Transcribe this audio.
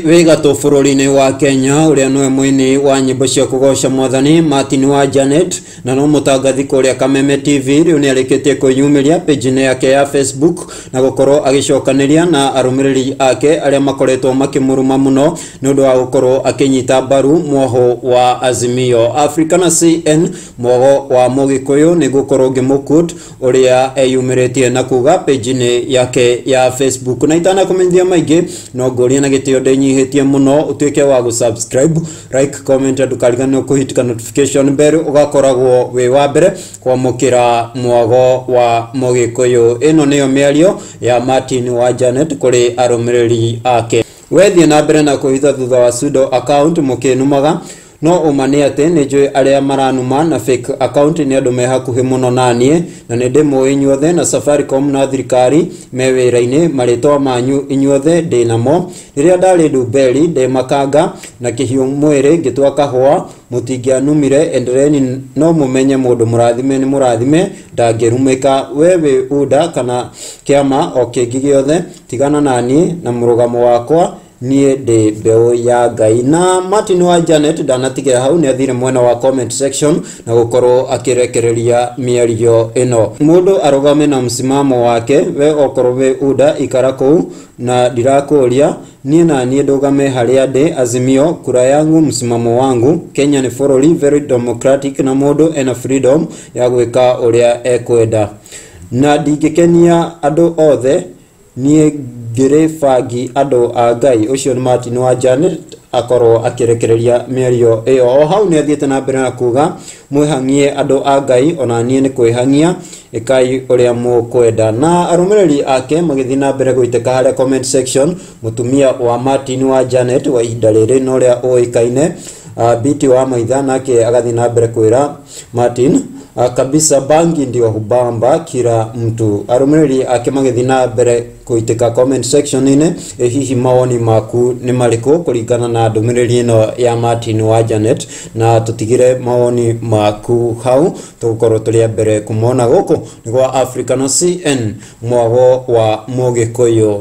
Mũini wĩ gatũ bũrũri-inĩ wa Kenya ũrĩa nĩwe mũini wa nyĩmbo cia kũgoca mwathani Martin wa Janet na no mũtangathi kũrĩa Kameme TV rĩu nĩ arĩkĩtie kwĩyumĩria page-inĩ yake ya Facebook na gũkorwo agĩcokanĩria na arũmĩrĩri ake arĩa makoretwo makĩmũruma mũno nĩ ũndũ wa gũkorwo akĩnyita mbaru mwoho wa Azimio. Africa na CN mwogo wa Mũgĩkũyũ nĩ gũkorwo ngĩmũkut ũrĩa eyumĩrĩtie na kuga page-inĩ yake ya Facebook. Na itanakũmenyithia maingĩ no ngũrie na gĩtĩo ndĩnyihĩtie mũno ũtuĩke wa gũ-subscribe, like, comment, ndũkariganĩrwo kũhitika notification bell ũgakoragwo wĩ wa mbere kwamũkĩra mwago wa Mũgĩkũyũ. Ĩno nĩyo mĩario ya Martin wa Janet kũrĩ arũmĩrĩri ake. Wethiĩ na mbere na kwĩhitha thutha wa pseudo account mũkĩnumaga, no ũma nĩ atĩ nĩ njũĩ arĩa maranuma na fake account nĩ andũ me hakuhĩ mũno naniĩ na nĩ ndĩmũĩ inyuothe na Safaricom na thirikari me wĩra-inĩ marĩtwa manyu inyuothe ndĩ namo. Rĩrĩa ndarĩ Ndumberi ndĩ makanga na kĩhiũ mwĩrĩ ngĩtua kahũa mũtingĩanumire, endereni no mũmenye mũndũ mũrathime nĩ mũrathime ndangĩrumĩka. We wĩ UDA kana kĩama o kĩngĩ gĩothe tigana naniĩ na mũrũgamo wakwa niĩ ndĩ mbeũ ya Ngai. Na Martin wa Janet ndanatigĩra hau, nĩ athire mwena wa comment section na gũkorwo akĩrekereria mĩario ĩno. Mũndũ arũgame na msimamo wake, we okorwo wĩ UDA ikara kũu na ndirakũria niĩ na niĩ ndũgame harĩa ndĩ. Azimio kura yangu msimamo wangu. Kenya nĩ bũrũri very democratic na mũndũ ena freedom ya gwĩka ũrĩa ekwenda na ndingĩkenia andũ othe niĩ ngĩrĩ bangi andũ a Ngai. Ũcio nĩ Martin wa Janet akorwo akĩrekereria mĩario ĩyo. O hau nĩ athiĩte na mbere na kuga mwĩhang'ie andũ a Ngai ona niĩ nĩ kwĩhang'ia ĩkai ũrĩa mũkwenda. Na arũmĩrĩri ake magĩthiĩ na mbere gũitĩka harĩa comment section. Mũtumia wa Martin wa Janet wa ihinda rĩrĩ na ũrĩa ũĩkaine Biti wa Maitha nake agathiĩ na mbere kwĩra Martin kabisa bangi ndio hubamba kila mtu. Arũmĩrĩri ake magĩthiĩ na mbere kũitĩka comment section-inĩ. Hihi mawoni maku nĩ marĩkũ kũringana na ndũmĩrĩri ĩno ya Martin wa Janet? Na tũtigire mawoni maku hau tũgũkorwo tũrĩ a mbere kũmona. Gũkũ nĩ gwa Africa na CN mwago wa Mũgĩkũyũ.